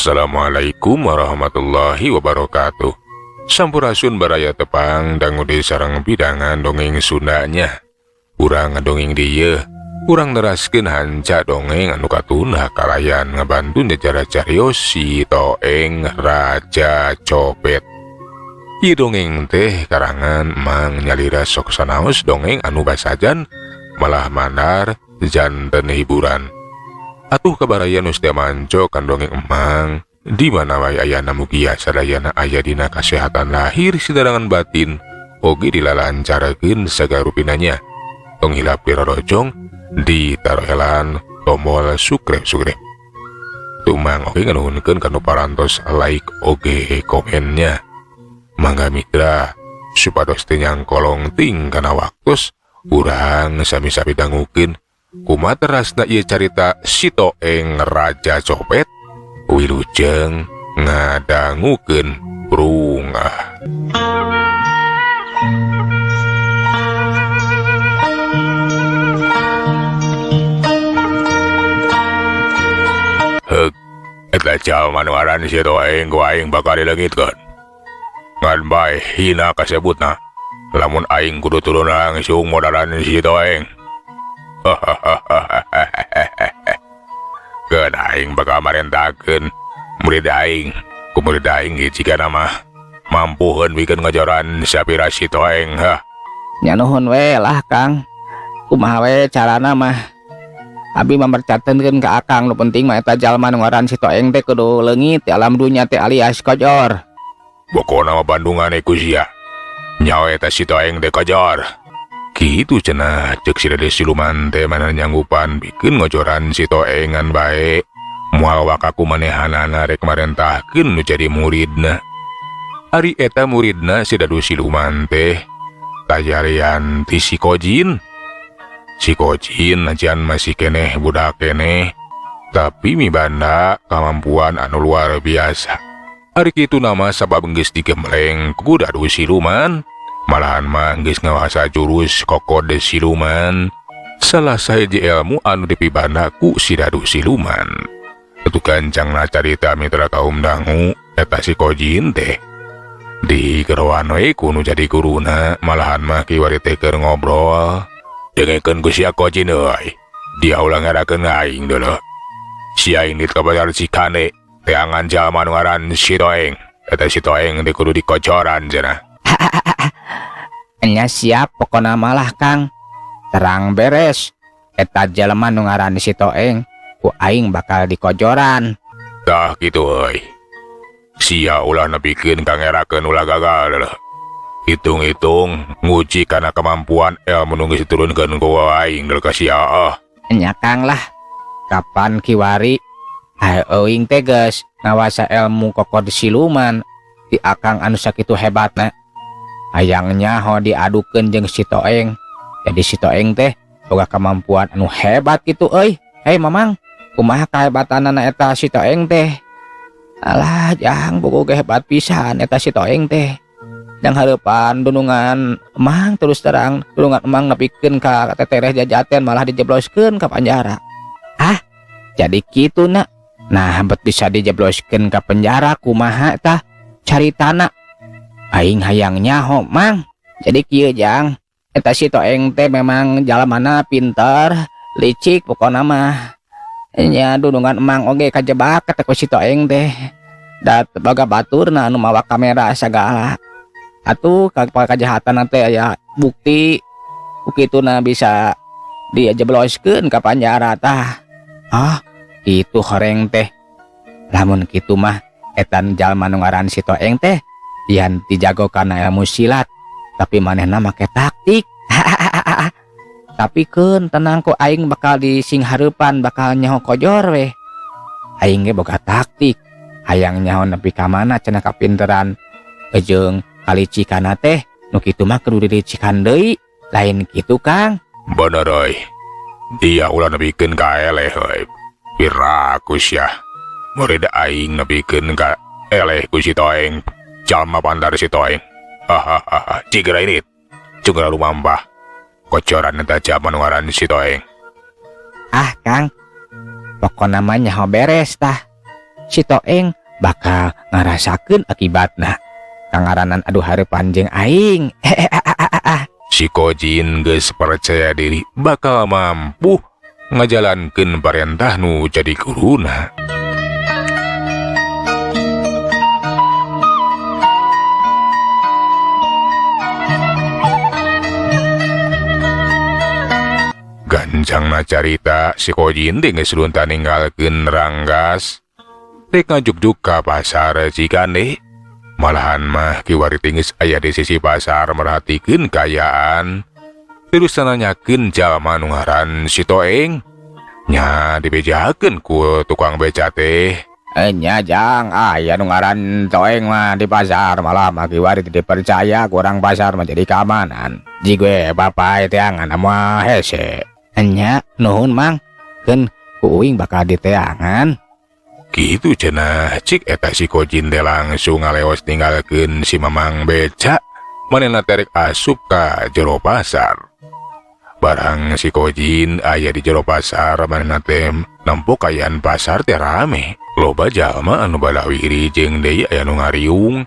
Assalamualaikum warahmatullahi wabarakatuh. Sampurasun, baraya tepang dangu di sareng pidangan dongeng Sundanya. Urang ngadongeng dieu, urang neraskeun hanca dongeng anu katuna kalayan ngabantu nyejarah carios Si Toeng Raja Copet. Ieu dongeng teh karangan Mang nyalira sok sanaos dongeng anu basajan malah mandar janten hiburan. Atuh ka baraya nu setia manco kan dongeng Emang di mana wae ayana, mugia sadayana aya dina kasehatan lahir sidarangan batin, oge dilalancarkeun sagarupinanya. Tong hilap dirorojong ditarohelan tombol subscribe subscribe. Tumang oge nganuhunkeun kanu parantos like oge komennya. Mangga mitra, supados teu nyangkolong ting kana waktos, urang sami-sami dangukeun kumaha terasna ieu carita Si Toeng Raja Copet. Wilujeng ngadangukeun brungah. Heuk, eta jalma nu ngaran Si Toeng ku aing bakal dileungitkeun. Ngan bae hina kasebutna. Lamun aing kudu turun langsung modalan Si Toeng. Keun aing bakal marentakeun murid aing, ku murid aing ge jigana mah mampuheun bikeun ngajaran sapira Si Toeng, hah. Nya nuhun we lah, Kang. Kumaha we carana mah. Abi mamercatenkeun ka Akang, nu penting mah eta jalma nu ngaran Si Toeng teh kudu leungit di alam dunya teh alias kojor. Pokona mah bandungan ku sia. Nyawa eta Si Toeng teh kojor. Kitu cenah cek si Dede siluman teh, mana nyanggupan bikin ngojoran Si Toengan bae. Moal waka ku manehanana rek marentahkeun nu jadi muridna. Ari eta muridna si Dadu siluman teh tajarian ti si Kojin. Si Kojin najan masih keneh budak keneh, tapi mibanda kemampuan anu luar biasa. Ari kitu nama sabab geus digembleng ku Dadu siluman. Malahan mah geus ngawasa jurus kokod siluman. Salah sahiji ilmu anu dipibanda ku si Dadu siluman. Itu gancangna carita, mitra kaum dangu, eta si Kojin teh. Di geroan we ku nu jadi guruna, malahan mah kiwari teh keur ngobrol. Dengekeun ku sia, Kojin euy. Dia ulah ngerakeun aing dulu. Si aing dit ka pasar Cikande, teangan jalma nu ngaran Si Toeng. Eta Si Toeng teh kudu dikocoran cenah. Nya siap pokona malah, Kang. Terang beres. Eta jelema nu ngaran Si Toeng ku aing bakal dikojoran. Tah kitu euy. Sia ulah nepikeun ka ngerakeun, ulah gagal leuh. Hitung-hitung nguji kana kemampuan ilmu nu geus diturunkeun ku aing deul ka sia ah. Nya, Kang, lah. Kapan kiwari aing teh geus ngawasa ilmu kokod siluman di Akang anu sakitu hebatna. Hayang nyaho diadukeun jeung Si Toeng. Jadi Si Toeng teh boga kemampuan anu hebat gitu euy. Hei Mamang, kumaha kahebatanana eta Si Toeng teh? Alah jang, bogo ge hebat pisan eta Si Toeng teh. Yang hareupan dunungan Emang, terus terang dunungan Emang nepikeun ka tetereh jajaten malah dijebloskeun ka penjara. Ah, jadi kitu nak. Nah, bet bisa dijebloskeun ka penjara kumaha tah caritana? Aing hayang nyaho, Mang. Jadi kieu, Jang, eta Si Toeng teh memang jalamana pinter, licik pokona mah. Nya dunungan Emang oge kajebak kata ku Si Toeng teh. Da boga baturna anu mawa kamera sagala. Atuh kajahatan teh aya bukti kituna bisa dijebloskeun ka panjara tah. Ah, itu horeng teh. Lamun kitu mah etan jalma nu ngaran Si Toeng teh yan dijago kana ilmu silat, tapi manehna make taktik. Tapi keun tenang, ku aing bakal dising hareupan, bakal nyaho kojor weh. Aing ge boga taktik. Hayang nyaho nepi ka mana cenah kapinteran jeung kalicikana teh, nu kitu mah kudu dilicikan deui. Lain kitu, Kang? Bener euy. Dia ulah nepikeun ka eleh euy. Piraku sia. Murid aing nepikeun ka eleh ku Si Toeng. Jalma bandar si Toeng. Hahaha, cigra ini. Cigra rumampah. Kocoran eta jalma nu ngaran si Toeng. Ah Kang, pokona mah nyaho beres tah. Si Toeng bakal ngarasakeun akibatna. Kangaranan adu hareupan jeung aing. Si Kojin geus percaya diri bakal mampu ngajalankeun parentah nu jadi guruna. Gancangna carita si Kojin teh geus lunta ninggalkeun Ranggas. Rek ngajugjug ka pasar Cikande. Malahan mah kiwari teh geus aya di sisi pasar merhatikeun kaayaan. Terus nanyakeun jalma nu ngaran si Toeng. Nya dibejakeun ku tukang beca teh. Nya jang, aya nu ngaran Toeng mah di pasar malah mah kiwari teu dipercaya ku urang pasar mah jadi keamanan. Jigue bapak teangan mah hese. Nya nuhun mang, keun ku uing bakal diteangan. Gitu cenah cik eta si Kojin teh langsung ngaleos ninggalkeun si mamang beca. Manehna terek asup ka jero pasar. Barang si Kojin aya di jero pasar manehna teh nempo kaayaan pasar teh rame. Loba jalma anu balawiri jeung deui aya nu ngariung.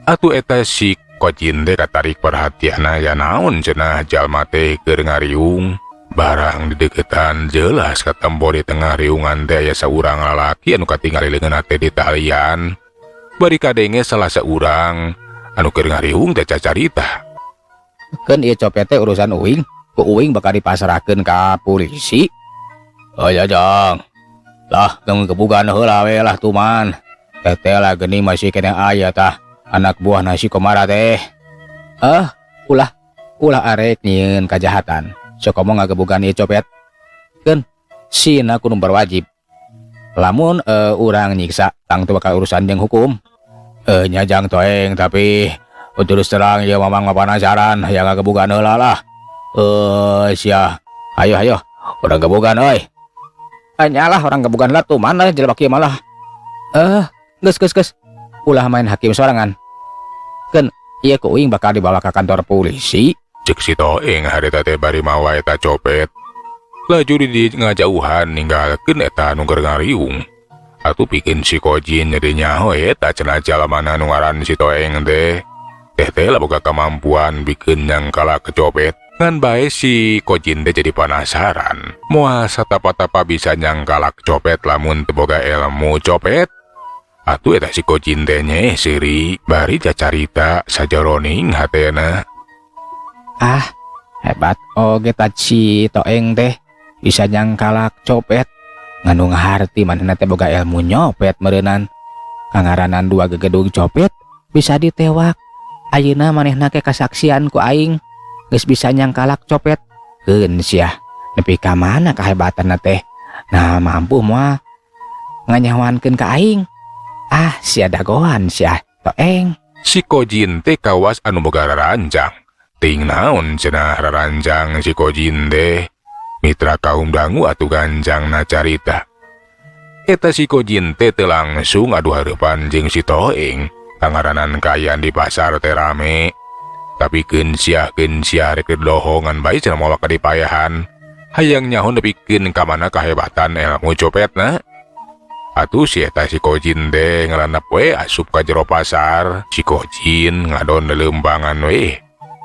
Atuh eta si Kojin teh katarik perhatianna ya naon cenah jalma teh keur ngariung. Barang dideketan jelas katempo di tengah riungan teh aya saurang lalaki anu katingali leungeunna teh ditalian. Bari kadenge salah saurang anu keur ngariung teh cacarita. Keun ieu copet teh urusan uing, ku uing bakal dipasrahkeun ka polisi. Oh ya jang. Lah geung gebugan heula we lah tuman. Teteh lah geuning masih keneh aya tah anak buah nasi komara teh. Ulah ulah arek nyieun kajahatan. Sok ngomong ngagebugan ieu copet. Keun sina kudu berwajib. Lamun urang nyiksa tangtu bakal urusan jeung hukum. Nya jang Toeng tapi terus terang ieu mamang mah penasaran hayang ngagebugan heula lah. Sia. Ayo ayo urang gebugan euy. Nyalah orang gebugan lah tuh mana jelema kieu malah. Geus geus geus. Ulah main hakim sorangan. Keun ieu ku uing bakal dibawa ka kantor polisi. Cek si Toeng harita teh bari mawa eta copet. Laju di ngajauhan ninggalkeun eta nu keur ngariung. Atuh pikeun si Kojin jadi nyaho eta cenah jalmana nu ngaran si Toeng teh. Teh teh lah boga kemampuan bikin nyangkala kecopet. Ngan bae si Kojin teh jadi penasaran. Moal satapa-tapa bisa nyangkalak copet lamun teu boga ilmu copet. Atuh eta si Kojin teh nyeh seuri bari cacarita sajaroning hatena. Ah, hebat oge ta si Toeng teh bisa nyangkalak copet. Nganu ngaharti manehna teh boga ilmu nyopet meureunan. Kangaranan dua gegedug copet bisa ditewak. Ayeuna manehna ke kasaksian ku aing geus bisa nyangkalak copet. Keun sia, nepi ka mana kahebatanna teh? Nah, mampu moal nganyawankeun ka aing. Ah, sia dagoan sia Toeng. Si Kojin teh kawas anu boga raranjang. Ting naon cenah raranjang si Kojin teh. Mitra kaum dangu atuh ganjangna carita. Eta si Kojin teh teu langsung adu hareupan jeung si Toeng. Kangaranan kaayaan di pasar teh rame. Tapi keun sia rek dohongan bae cenah moal kadipayahan. Hayang nyaho nepikeun ka mana kahebatan ilmu copetna. Atuh si eta si Kojin teh ngalandap we asup ka jero pasar. Si Kojin ngadon lelembangan we.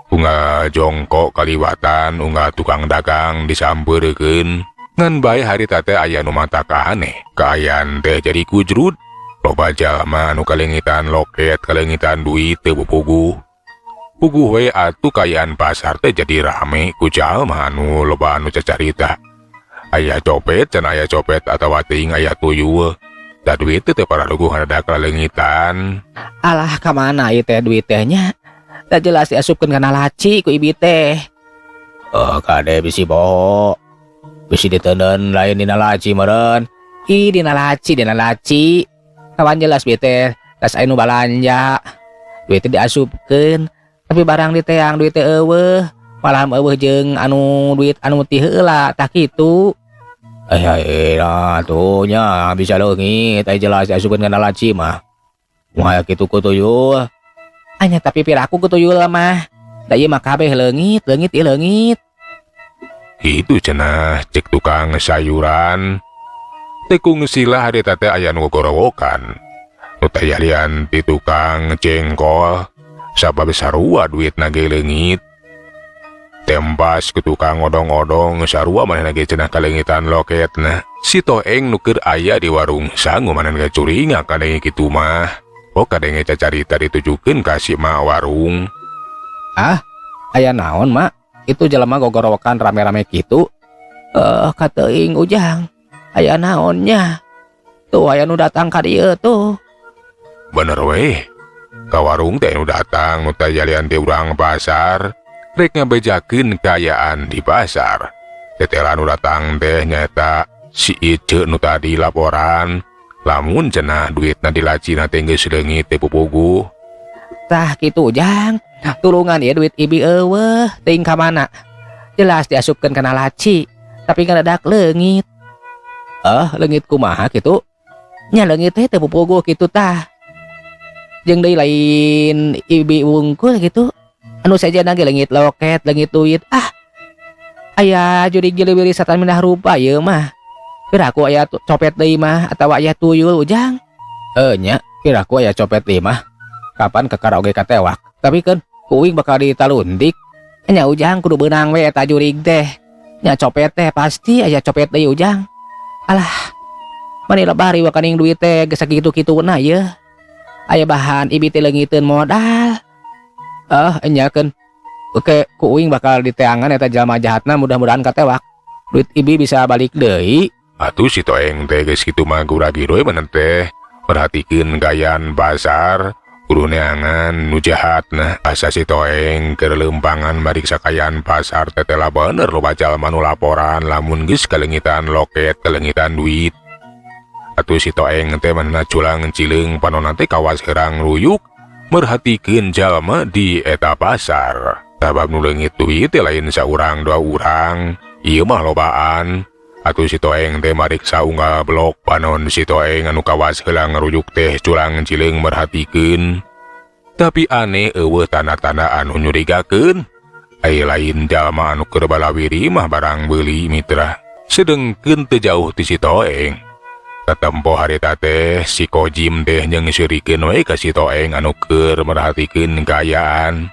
Unggal jongkok kaliwatan, unggal tukang dagang disampeurkeun. Ngan bae harita teh aya nu mata aneh. Kaayaan teh jadi kujrud. Loba jalma nu kalengitan loket, kalengitan duit teu puguh. Puguh we atuh kaayaan pasar teh jadi rame ku jalma anu loba anu cacarita. Aya copet, cenah aya copet atawa teuing aya tuyul. Da duit teh teu pararuguh rada kalengitan. Alah ka mana ieu teh duit teh nya? Tak jelas diasupkeun kana laci ku ibi teh. Oh, kade bisi boho. Bisi diteundeun lain dina laci meureun. Ih, dina laci, dina laci. Kawan jelas bi teh, tas aya nu balanja. Duit teh diasupkeun, tapi barang diteang duit teh eueuh. Malah eueuh jeung anu duit anu ti heula tah kitu. Nah tuh nya bisa leungit, aya jelas diasupkeun kana laci mah. Moal kitu ku tuyul. Anya tapi piraku ku tuyul mah. Da ieu mah kabeh leungit, leungit ieu leungit. Kitu cenah cek tukang sayuran. Teu kungsilah harita teh aya nu gogorowokan. Nu tayalian ti tukang jengkol sabab sarua duitna ge leungit. Tempas ku tukang odong-odong sarua manehna ge cenah kaleungitan loketna. Si Toeng nu keur aya di warung sangu manehna ge curinga kadenge kitu mah. Oh kadenge cacarita ditujukeun ka si ma warung. Ah, aya naon mak? Itu jelema gogorowokan rame-rame kitu. Kateuing Ujang. Aya naonnya? Tuh aya nu datang ka dieu tuh. Bener weh. Ka warung teh nu datang nu tajalian teh urang pasar. Rek ngabejakeun kaayaan di pasar. Tetela nu datang teh nyaeta si Ice nu tadi laporan. Lamun cenah duitna di lacina teh geus leungit teh pupuguh. Tah kitu Ujang. Tulungan ieu duit ibi eueuh teuing ka mana. Jelas diasupkeun kana laci, tapi ngadadak leungit. Leungit kumaha kitu? Nya leungit teh teu pupuguh kitu tah. Jeung deui lain ibi wungkul kitu. Anu sejenna ge leungit loket, leungit duit. Ah. Aya jurig jeliwiri satan minah rupa ieu mah. Piraku aya copet deui mah atawa aya tuyul Ujang. Nya, piraku aya copet deui mah. Kapan kakara oge katewak. Tapi kan kuing bakal ditalundik. Nya Ujang kudu beunang we eta jurig teh. Nya copet teh pasti aya copet deui Ujang. Alah. Mani lebar ieu kaning duit teh geus sakitu-kituna ieu. Aya bahan ibi teh leungiteun modal. Nya keun. Oke, ku uing bakal diteangan eta jalma jahatna mudah-mudahan katewak. Duit ibi bisa balik deui. Atuh si Toeng teh geus kitu mah guragi we bener teh. Perhatikeun gayaan pasar, kudu neangan nu jahatna. Asa si Toeng keur leumpangan mariksa kaayaan pasar teh teh bener loba jalma nu laporan lamun geus kaleungitan loket, kaleungitan duit. Atuh si Toeng teh manehna culang cileung panonna teh kawas herang ruyuk merhatikeun jalma di eta pasar. Sabab nu leungit duit teh lain saurang dua urang, ieu mah lobaan. Atuh si Toeng teh mariksa unggal blok panon si Toeng anu kawas heula ngaruyuk teh culang cileung merhatikeun. Tapi aneh eueuh tanda-tanda anu nyurigakeun. Ai lain jalma anu keur balawiri mah barang beuli mitra. Sedengkeun teu jauh ti si Toeng. Katempo harita teh si Kojim teh nyeungseurikeun we ka si Toeng anu keur merhatikeun kaayaan.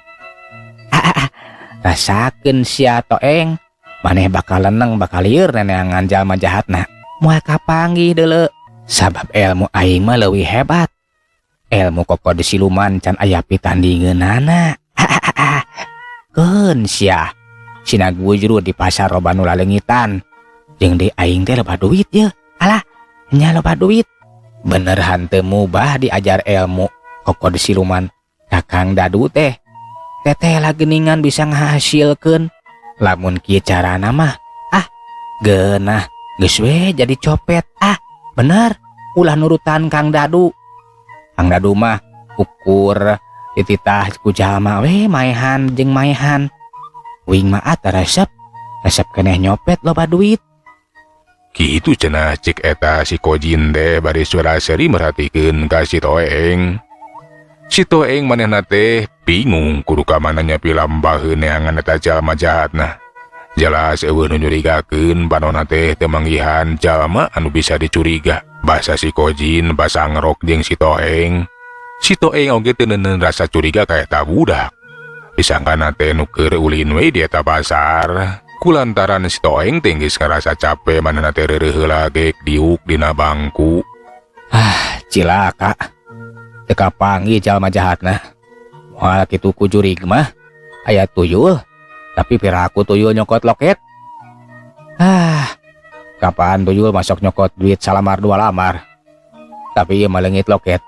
Rasakeun sia Toeng. Maneh bakal leneng bakal lieur neneangan jalma jahatna. Moal kapanggih deuleu. Sabab ilmu aing mah leuwih hebat. Ilmu kokod siluman can aya pitandingeunana. Keun sia. Sina gujru di pasar loba nu laleungitan. Jeung deui aing teh loba duit ye. Alah, nya loba duit. Bener hanteu mubah diajar ilmu kokod siluman. Kakang Dadu teh teteh geningan bisa ngahasilkeun. Lamun kieu carana mah, ah, geunah geus we jadi copet. Ah, bener, ulah nurutan Kang Dadu. Kang Dadu mah ukur dititah ku jalma we maehan jeung maehan. Wing mah ata resep, resep keneh nyopet loba duit. Kitu cenah cek eta si Kojin teh bari suara seri merhatikeun ka si Toeng. Si Toeng manehna teh bingung kudu ka mana nyapi lambaheun neangan eta jalma jahatna. Jelas eueuh nu nyurigakeun panonna teh teu manggihan jalma anu bisa dicuriga. Basa si Kojin basa ngerok jeung si Toeng. Si Toeng oge teu neuneun rasa curiga ka eta budak. Disangkana teh nu keur ulin we di eta pasar. Kulantaran si Toeng teh geus ngarasa capek manehna teh reureuh heula gek diuk dina bangku. Ah, cilaka. Teu kapanggih jalma jahatna. Moal kitu ku jurig mah aya tuyul, tapi piraku tuyul nyokot loket. Ah, kapan tuyul masuk nyokot duit salamar dua lamar. Tapi ieu mah leungit loket.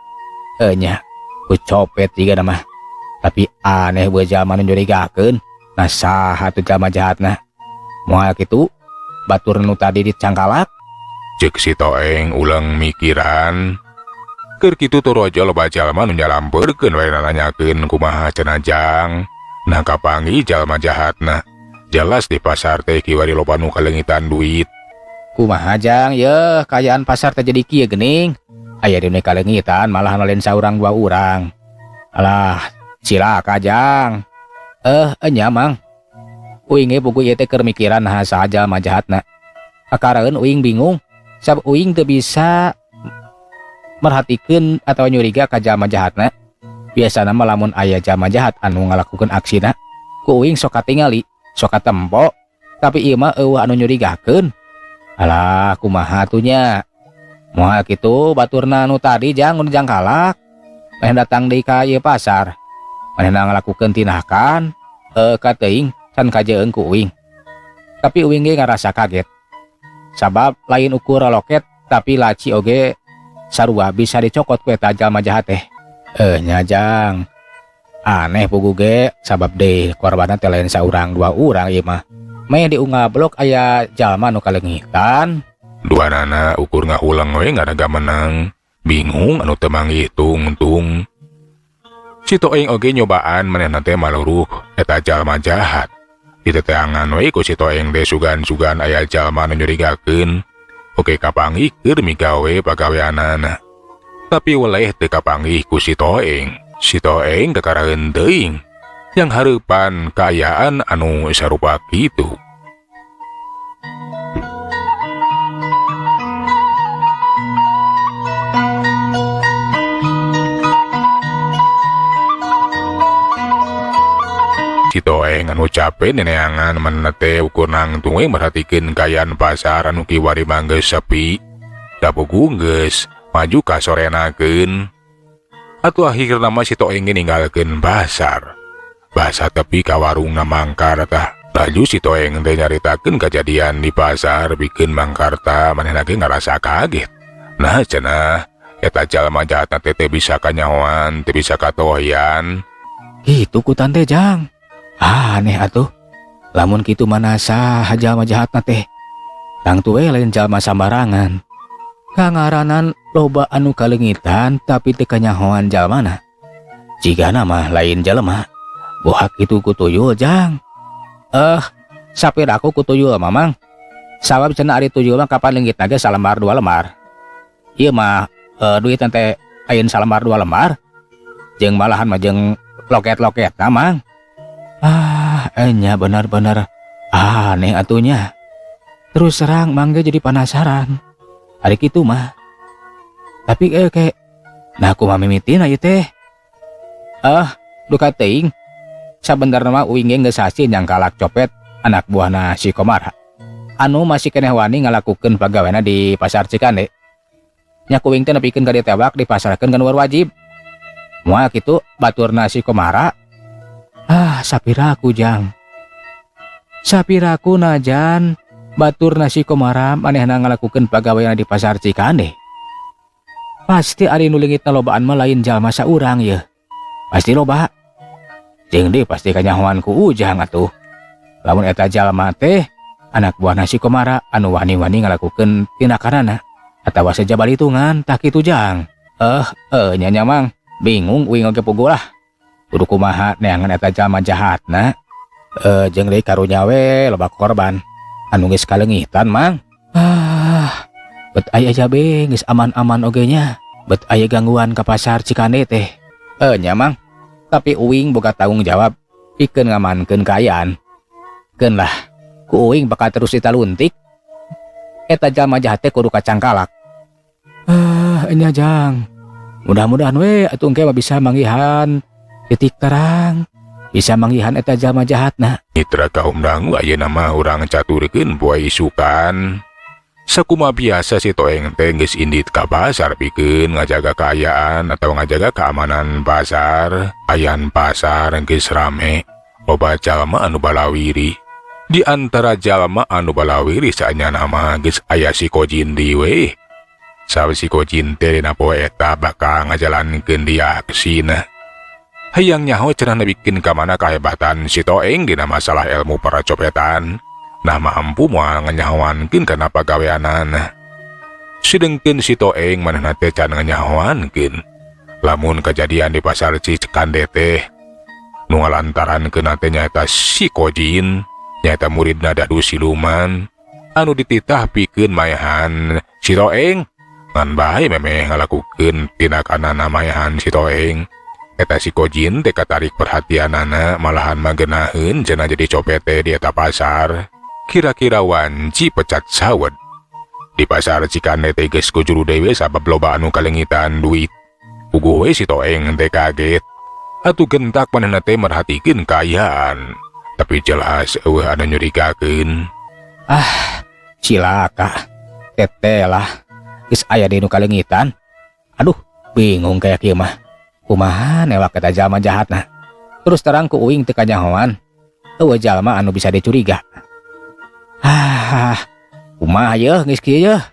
Nya, ku copet jiga mah. Tapi aneh we jalma nu nyurigakeun. Nah saha tuh jalma jahatna? Moal kitu batur nu tadi dicangkalak. Cek si Toeng ulang mikiran. Keur kitu torojo loba jalma nu nyalampeurkeun we nanyakeun kumaha cenah jang. Nah kapanggih jalma jahatna. Jelas di pasar teh kiwari loba nu kaleungitan duit. Kumaha jang yeuh kaayaan pasar teh jadi kieu geuning. Aya di nu kaleungitan malah lain saurang dua urang. Alah, cilaka Jang. Eh, enya Mang. Uing ge puguh ieu teh keur mikiran naha saha jalma jahatna. Kakaraeun uing bingung sabab uing teu bisa merhatikeun atawa nyuriga ka jalma jahatna. Biasana mah lamun aya jalma jahat anu ngalakukeun aksina, ku uing sok katingali, sok katempo, tapi ieu mah eueuh anu nyurigakeun. Alah, kumaha atuh nya? Moal kitu baturna nu tadi Jang, nu jangkalak. Manehna datang deui ka ieu pasar. Manehna ngalakukeun tindakan ka teuing can kajeung ku uing. Tapi uing ge ngarasa kaget. Sabab lain ukur loket tapi laci oge sarua bisa dicokot ku eta jalma jahat teh. Nya Jang. Aneh puguh ge sabab deui korbanna teh lain saurang dua urang ieu mah. Meh diunggal blok aya jalma nu kaleungitan. Duanana ukur ngahuleng we ngaraga menang. Bingung anu teu manggih tungtung. Si Toeng oge nyobaan manehna teh maluruh eta jalma jahat. Diteteangan we ku si Toeng teh sugan-sugan aya jalma anu nyurigakeun. Oge kapanggih keur migawe pagaweanana. Tapi weleh teu kapanggih ku si Toeng. Si Toeng kakaraeun teuing. Yang hareupan kaayaan anu sarupa kitu. Si Toeng anu capek neneangan manehna teh ukur nangtung we merhatikeun kaayaan pasar anu kiwari mah geus sepi. Da puguh geus maju ka sorenakeun. Atuh akhirna mah si Toeng ge ninggalkeun pasar. Basa tepi ka warungna mangkar tah. Laju si Toeng teh nyaritakeun kajadian di pasar bikeun mangkarta manehna ge ngarasa kaget. Nah cenah eta jalma jahatna teh teu bisa kanyahoan, teu bisa katohyan. Kitu ku tante Jang. Aneh atuh. Lamun kitu mah saha jalma jahatna teh. Tangtu we lain jalma sambarangan. Kangaranan loba anu kaleungitan tapi teu kanyahoan jalmana. Jigana mah lain jelema. Bohak itu ku tuyul Jang. Sapir aku ku tuyul mamang. Sabab cenah ari tuyul mah kapan leungitna ge salembar dua lembar. Ieu mah duit teh lain salembar dua lembar. Jeung malahan mah jeung loket-loketna Mang. Ah, enya benar-benar aneh atunya. Terus terang Mang ge jadi penasaran. Ari kitu mah. Tapi ke nah kumaha mimitina ieu teh? Duka teuing. Sabenerna mah uing ge geus hasil nyangkalak copet anak buahna si Komara. Anu masih keneh wani ngalakukeun pagaweana di pasar Cikande. Nya ku uing teh nepikeun ka ditewak dipasarkeun ka nu wajib. Moal kitu baturna si Komara. Ah, sapiraku Jang. Sapiraku najan baturna si Komara manehna ngalakukeun pagaweana di pasar Cikande. Pasti ari nu leungitna lobaan mah lain jalma saurang yeuh. Pasti loba. Jeung deui pasti kanyahoan ku Ujang atuh. Lamun eta jalma teh anak buahna si Komara anu wani-wani ngalakukeun tindakanana atawa sajabalitungan tah kitu Jang. Nya nya Mang, bingung uing oge puguh lah. Kudu kumaha neangan eta jalma jahatna. Jeung deui karunya we loba korban anu geus kaleungitan Mang. Ah, bet aya jabe geus aman-aman oge nya. Bet aya gangguan ka pasar Cikande teh. Nya Mang. Tapi uing boga tanggung jawab pikeun ngamankeun kaayaan. Keun lah, ku uing bakal terus ditaluntik. Eta jalma jahat teh kudu kacangkalak. Ah, nya Jang. Mudah-mudahan we atuh engke mah bisa manggihan titik terang, bisa manggihan eta jalma jahatna. Mitra kaum dangu ayeuna mah urang caturkeun poe isukan. Sakumaha biasa si Toeng teh geus indit ka pasar pikeun ngajaga kaayaan atau ngajaga keamanan pasar. Ayan pasar geus rame, loba jalma anu balawiri. Di antara jalma anu balawiri saenyana mah geus aya si Kojin deui we. Sawe si Kojin teh dina poe eta bakal ngajalankeun dia aksina. Hayang nyaho cenah nepikeun ka mana kahebatan si Toeng dina masalah ilmu paracopetan. Nah mampu moal nganyahoankeun kana pagaweanana. Sedengkeun si Toeng manehna teh can nganyahoankeun. Lamun kajadian di pasar Cikande teh nu ngalantarankeun teh nyaeta si Kojin, nyaeta muridna Dadu Siluman anu dititah pikeun maehan si Toeng Ngan bae memeh ngalakukeun tindakanana maehan si Toeng. Eta si Kojin teh katarik perhatianana, malahan mah geunaheun cenah jadi copet teh di eta pasar. Kira-kira wanci pecat sawed. Di pasar Cikande teh geus kujuru dewe sabab loba anu kalengitan duit. Puguh we si Toeng teh kaget. Atuh gentak manehna teh merhatikeun kaayaan. Tapi jelas euweuh anu nyurigakeun. Ah, cilaka. Teteh lah. Geus aya deui nu kalengitan. Aduh, bingung kayak kieu mah. Kumaha newak eta jalma jahatna? Terus terang ku uing teu kanyahoan. Euweuh jalma anu bisa dicuriga. Ah, kumaha yeuh geus kieu yeuh?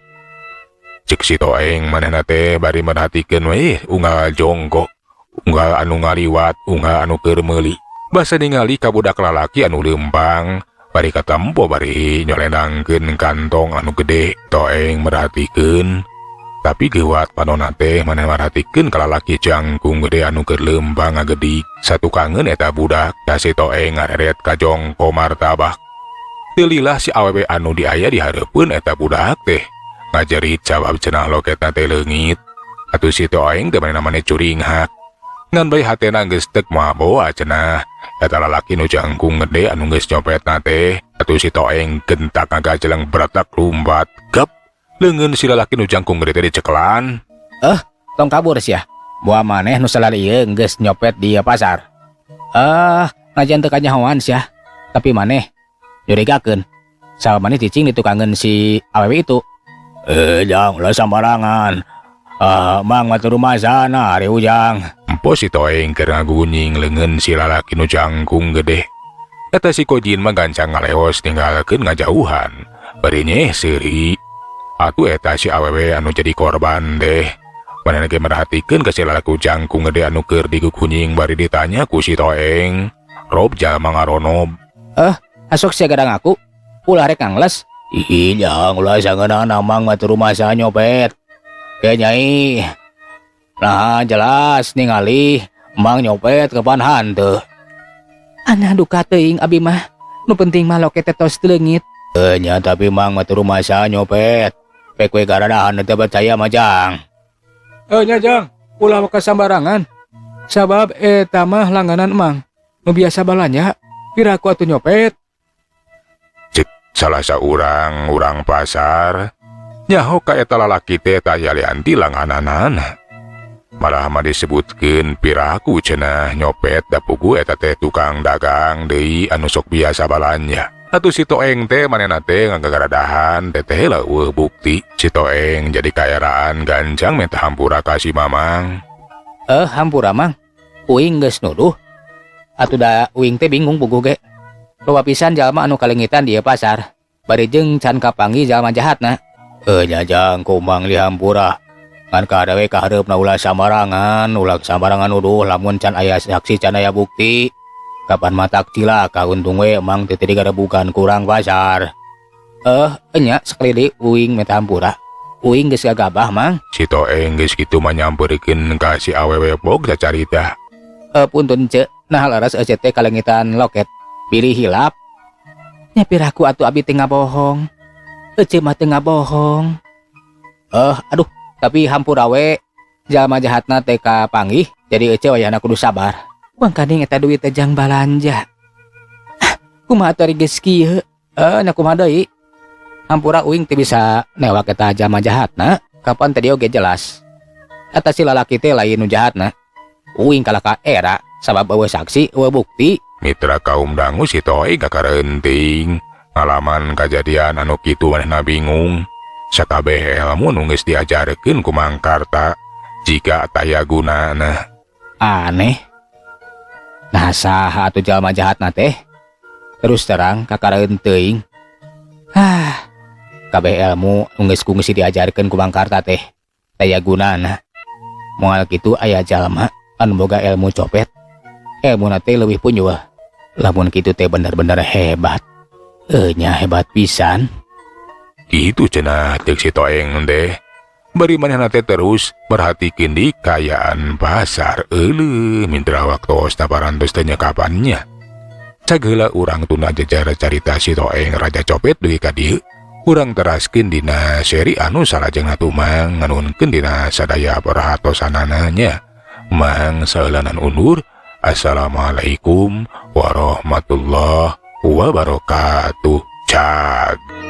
Cek si Toeng manehna teh bari merhatikeun we unggal jongkok, unggal anu ngaliwat, unggal anu keur meuli. Basa ningali ka budak lalaki anu leumpang, bari katempo bari nyolendangkeun kantong anu gede. Toeng merhatikeun. Tapi geuwat panona teh maneh merhatikeun ka lalaki jangkung gede anu keur leumpang ngagedik. Satukangeun eta budak, da si Toeng ngareret ka jongko martabak. Teu lila si awewe anu diaya di hareupeun eta budak teh ngajerit sabab cenah loketna teh leungit. Atuh si Toeng teh manehna maneh curinghak. Ngan bae hatena geus tek maboa cenah eta lalaki nu jangkung gede anu geus nyopetna teh. Atuh si Toeng gentak ngagajeleng beratak lumpat. Gap, leungeun si lalaki nu jangkung gede teh dicekelan. Tong kabur sia. Boa maneh nu salari ieu geus nyopet di pasar. Najan teu kanyahoan sia. Tapi maneh nyurigakeun. Sabab maneh cicing di tukangeun si awewe itu. Jang, ulah sambarangan. Ah, mang mah teu rumasa ari Ujang. Empo si Toeng keur ngagunying leungeun si lalaki nu jangkung gede. Eta si Kojin mah gancang ngaleos ninggalkeun ngajauhan. Bari nyeh seuri. Atuh eta si awewe anu jadi korban deh. Manehna ge merhatikeun ka si lalaki jangkung gede anu keur digugunying bari ditanya ku si Toeng. Rob jalma ngaronob. Asok sia gadang aku. Ulah rek ngangles. Ih, jang, ulah sangeunana mang mah teu rumasa nyopet. Ke nyai. Nah, jelas ningali mang nyopet kapan hanteu. Anah duka teuing abi mah. Nu penting mah loket teh tos leungit. Nya tapi mang mah teu rumasa nyopet. Pek we garadahan teu percaya mah jang. Nya jang, ulah waka sambarangan. Sabab eta mah langganan emang. Nu biasa balanja, piraku atuh nyopet. Cek salah saurang urang pasar nyaho ka eta lalaki teh taya lianti langgananana. Malah mah disebutkeun piraku cenah nyopet da pugu eta teh tukang dagang deui anu sok biasa balanja. Atuh si Toeng teh manehna teh ngagagaradahan teteh leuweuh bukti. Si Toeng jadi kaeraan gancang minta hampura ka si Mamang. Hampura mang. Uing geus nuduh. Atuh da uing teh bingung puguh ge. Loba pisan jalma anu kalengitan di pasar. Bari jeung can kapanggih jalma jahatna. Nya jang kumang dihampura. Ngan kada we kahareupna ulah sambarangan, ulah sambarangan nuduh lamun can aya saksi can aya bukti. Kapan matak cilaka untung we emang teu digarebukan kurang pasar. Enya sekali deui uing minta hampura. Uing geus gagabah mang. Si Toeng geus kitu mah nyamperkeun ka si awewe bog sacarita. Punten ce, nah laras ece teh kalengitan loket. Pilih hilap. Nya piraku atuh abi teh ngabohong. Ece mah teu ngabohong. Aduh, tapi hampura we jalma jahatna teh kapanggih, jadi ece wayahna kudu sabar. Mangkaning eta duit teh jang balanja. Ah, kumaha atuh ari geus kieu? Nya kumaha deui? Hampura uing teh bisa newak eta jalma jahatna, kapan tadi oge jelas. Eta si lalaki teh lain nu jahatna. Uing kalah ka era sabab euweuh saksi, euweuh bukti. Mitra kaum dangu si Toeng kakarenting. Ngalaman kajadian anu kitu manehna bingung. Sakabeh ilmu nu geus diajarkeun ku Mang Karta jika taya gunana. Aneh. Nah saha atuh jalma jahatna teh? Terus terang kakareun teuing. Ah, kabeh ilmu nu geus ku geus diajarkeun ku Mang Karta teh taya gunana. Moal kitu aya jalma anu boga ilmu copet. Ilmuna teh leuwih punjul. Lamun kitu teh bener-bener hebat. Nya hebat pisan. Kitu cenah ceuk si Toeng teh. Bari manehna teh terus merhatikeun di kaayaan pasar. Euleuh mitra waktosna parantos teh nya kapannya. Cageula urang tunda jejer carita si Toeng Raja Copet dugi ka dieu. Urang teraskeun dina seri anu salajengna tumang nganuhunkeun dina sadaya perhatosanana nya. Mang saeulanan undur. Assalamualaikum warahmatullahi wabarakatuh. Cag.